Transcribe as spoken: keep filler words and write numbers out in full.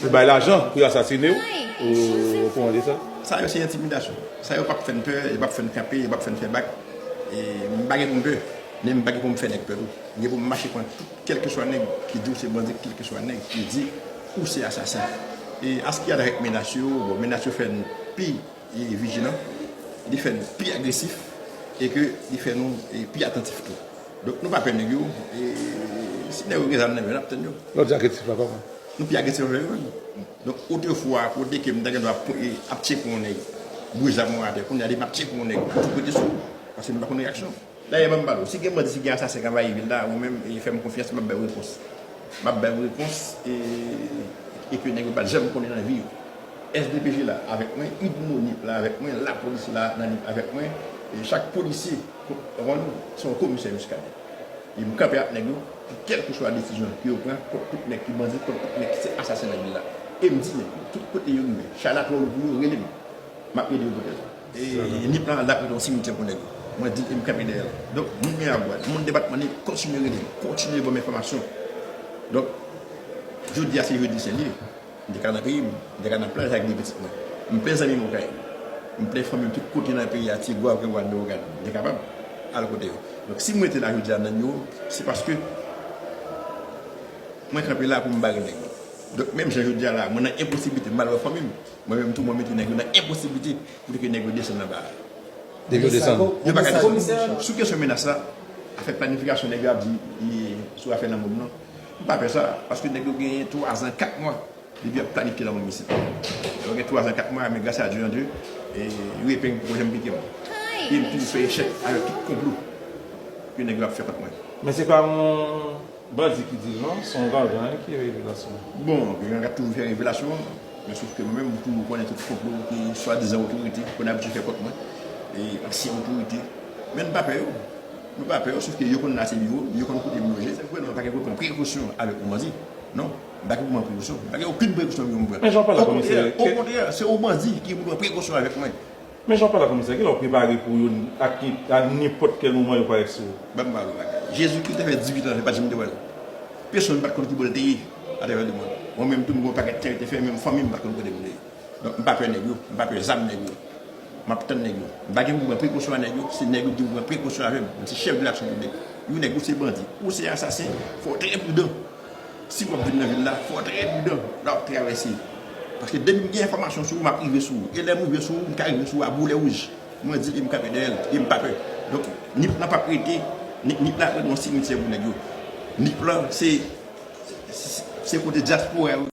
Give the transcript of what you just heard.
Yo bay lajan pou yo asasine w. Ou, ou kòmande sa? Sa yo se entimidasyon. Sa yo p ap fè n pè, yo p ap fè n kanpe, yo p ap fè n fè bak. E m pa gen pou m pè, men m pa gen pou m fè nèg pè tou. M gen pou m mache pran tout, kèlkeswa nèg ki di w se bandi, kèlkeswa nèg ki di ou se asasen. E an sa ki gen avèk menas yo, bon, menas yo fè n pi e vijilan, li fè n pi agresif e ke li fè nou e pi atantif tou. Donk nou pa pè nèg yo, e si nèg yo gen zam nan men yo, n ap tann yo. Lè w di agresif la kòman? Nou pi agresif anvè yo menm. Donk otrefwa, kote ke m ta gen dwa ap tcheke yon nèg, bouch zam mwen atè, kounye a depi m ap tcheke yon nèg, m ap tou prete sou ou, paske m pa konn reyaksyon. Dayè ban m pale w, si gen bandi, si gen asasen k anvayi vil la, ou menm e fè m konfyans, m ap bay w repons. M ap bay w repons e, e ke nèg yo pa t janm konnen nan vi yo. S D P J la avèk mwen, UDMONIP la avèk mwen, lapolis la nan lit avèk mwen. E chak polisye, konprann ou, se yon komisè Muscadin. E m kanpe ak nèg yo pou kèlkeswa desizyon ke yo pran kont tout nèg ki bandi, kont tout nèg ki se asasen nan vil la. E m di nèg yo, tout kote yo rive, chay la twò lou pou yo, rele m. M ap ede yo pote l. E nip lan l ap rete yon simityè pou nèg yo. Mwen di l e m kanpe dèyè l. Donk, moun Miragwàn, moun depatman Nip, kontinye rele m, kontinye ban m enfòmasyon. Donk, jodi a se jodi sen li ye. M te ka nan peyi m, m te ka nan plaj ak de pitit mwen. M plen zanmi m Okay. M plen fanmi m tout kote nan peyi a, Ti Gwav, Grangwav, Lewogàn. M te kapab al kote yo. Donk, si m rete la jodi a nan niwo, se paske mwen kanpe la pou m bare nèg yo. Donk, menm jan jodi a la, mwen nan enposiblite, m al wè fanmi m. Mwen menm tou, mwen mete nèg yo nan enposiblite pou ke nèg yo desann anba a. Depi yo desann. Yo pa ka desann. Sou kesyon menas la, afè planifikasyon nèg yo ap di, e, sou afè lanmò m nan. M pa pè sa, paske nèg yo genyen twazan, kat mwa depi y ap planifye lanmò m isit. Yo gen twazan, kat mwa, men gras a Dye, an Dye, e, yo epeng poko janm pike m. E m toujou fè echèk avèk tout konplo ke nèg yo ap fè kont mwen. Men se pa yon bandi ki di l non, se yon gangan ki revelasyon. Bon, gangan toujou fè revelasyon, men sof ke mwen menm, m toujou konnen tout konplo ke swadizan otorite konn abitye fè kont mwen, e ansyen otorite. Men nou pa pè yo. Nou pa pè yo, sof ke yo konn la se biwo, yo konn kote m loje. Se vre, non, m pa gen pou pran prekosyon avèk yon bandi. Non, m pa gen pou pran prekosyon. M pa gen okenn prekosyon pou m pran. Men jan w pale la, komisè. Okontrè, okontrè, se yon bandi ki pou pran prekosyon avèk mwen. Men jan w pale la komisè, kilè w prepare pou yo ak, a nenpòt kèl moman yo parèt sou ou? Ban m ba w yon bagay. Jezikri te fè dizuit an, li pa t janm te wè l. Pèsonn pa t konn ki bò l te ye atravè lemonn. Mwen menm tou, m gen yon pakèt tan yo te fè, menm fanmi m pa t konn kote m te ye. Donk, m pa pè nèg yo, m pa pè zam nèg yo. M ap tann nèg yo. M pa gen pou m pran prekosyon a nèg yo, se nèg yo ki pou pran prekosyon avè m. Mwen se chèf de laksyon piblik. Yon nèg ou se bandi, ou se asasen, fò w trè pridan. Si w ap vin nan vil la, fò w trè pridan lè w ap travèse. Paske depi m gen enfòmasyon sou ou, m ap rive sou ou. E lè m rive sou ou, m ka rive sou ou a boulè wouj. Mwen di l e m kanpe dèyè l, e m pa pè. Donk, Nip lan p ap rete, Nip, Nip lan ap rete yon simityè pou nèg yo. Nip lan, se, se, se kote dyaspora yo.